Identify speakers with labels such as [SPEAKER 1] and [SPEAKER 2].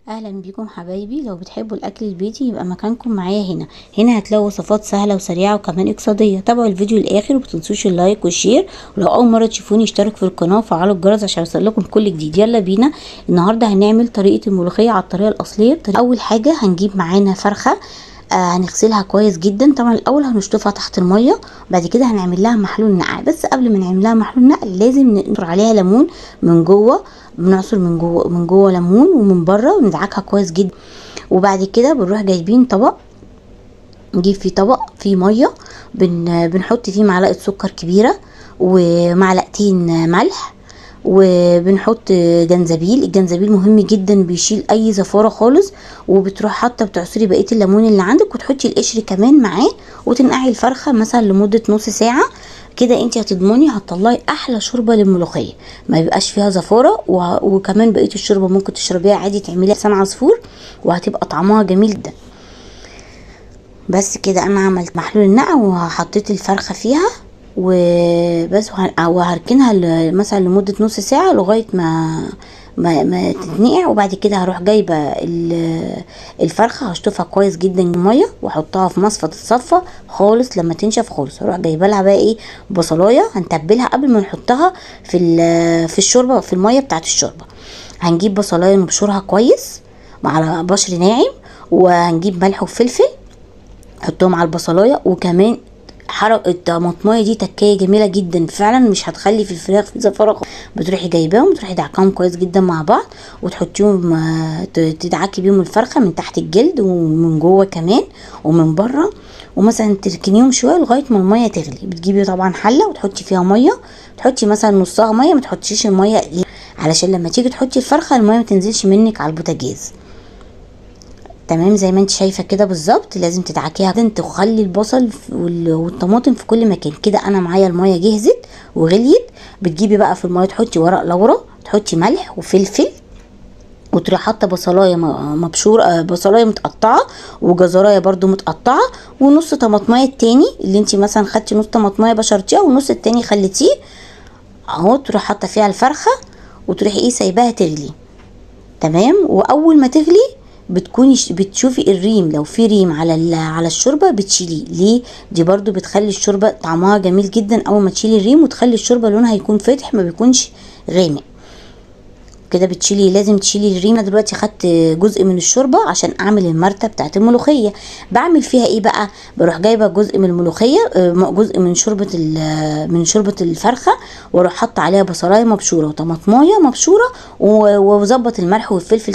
[SPEAKER 1] اهلا بيكم حبايبي. لو بتحبوا الاكل البيتي يبقى مكانكم معايا هنا. هنا هتلاقوا وصفات سهلة وسريعة وكمان اقتصادية. تابعوا الفيديو للاخر ومتنسوش ال like وال share، ولو اول مرة تشوفوني اشتركوا في القناة وفعلوا الجرس عشان يوصل كل جديد. يلا بينا النهارده هنعمل طريقه الملوخية على الطريقة الاصلية. اول حاجة هنجيب معانا فرخة، هنغسلها كويس جدا. طبعا الاول هنشطفها تحت المية، بعد كده هنعمل لها محلول نقع. بس قبل ما نعمل لها محلول نقع لازم نقطر عليها ليمون من جوه، بنعصر من جوه ليمون ومن بره، وندعكها كويس جدا. وبعد كده بنروح جايبين طبق، نجيب فيه طبق فيه مية، بنحط فيه معلقه سكر كبيرة ومعلقتين ملح، وبنحط جنزبيل. الجنزبيل مهم جدا، بيشيل اي زفاره خالص. وبتروح حاطه بتعصري بقية الليمون اللي عندك وتحطي القشر كمان معاه، وتنقعي الفرخه مثلا لمدة نص ساعة كده. انت هتضمني هتطلعي احلى شوربة للملوخيه، ما يبقاش فيها زفاره، وكمان بقية الشوربة ممكن تشربيها عادي، تعمليها لسان عصفور وهتبقى طعمها جميل جدا. بس كده انا عملت محلول النقع وحطيت الفرخه فيها وبس، وهركنها مثلا لمدة نص ساعة لغاية ما تتنقع. وبعد كده هروح جايبه الفرخه، هشطفها كويس جدا المية واحطها في مصفى تتصفى خالص. لما تنشف خالص هروح جايبه لها بقى ايه، بصلايه هنتبلها قبل ما نحطها في الشوربة، في المية بتاعه الشوربة. هنجيب بصلايه نبشرها كويس مع بشر ناعم، وهنجيب ملح وفلفل نحطهم على البصلايه. وكمان حرق الطماطمايه دي تكايه جميلة جدا فعلا، مش هتخلي في الفراخ في زفاره خالص. بتروحي جايباهم وتروحي دعكاهم كويس جدا مع بعض، وتحطيهم تدعكي بيهم الفرخه من تحت الجلد ومن جوه كمان ومن بره، ومثلا تركنيهم شوية لغاية ما المية تغلي. بتجيبي طبعا حله وتحطي فيها مية، تحطي مثلا نصها مية، ما تحطيش المية علشان لما تيجي تحطي الفرخه المية ما تنزلش منك على البوتاجاز. تمام زي ما انت شايفه كده بالظبط. لازم تدعكيها جدا، تخلي البصل والطماطم في كل مكان كده. انا معايا المية جهزت وغليت. بتجيبي بقى في المية تحطي ورق لورا، تحطي ملح وفلفل، وتروحي حاطه بصلايه مبشوره، بصلايه متقطعه وجزرايه برده متقطعه، ونص طماطمايه التاني اللي انت مثلا خدتي نص طماطمايه بشرتيها والنص التاني خليتيه اهو. تروحي حاطه فيها الفرخه وتروحي ايه سايباها تغلي. تمام. واول ما تغلي بتكوني بتشوفي الريم، لو في ريم على الشوربة بتشيليه. ليه؟ دي برضو بتخلي الشوربة طعمها جميل جدا اول ما تشيلي الريم، وتخلي الشوربة لونها يكون فاتح ما بيكونش غامق كده. بتشيلي، لازم تشيلي الريم. انا دلوقتي خدت جزء من الشوربة عشان اعمل المرته بتاعت الملوخية. بعمل فيها ايه بقى؟ بروح جايبه جزء من الملوخية، جزء من شوربة الفرخه، واروح حاطه عليها بصلايه مبشوره وطماطمايه مبشوره، واظبط الملح والفلفل.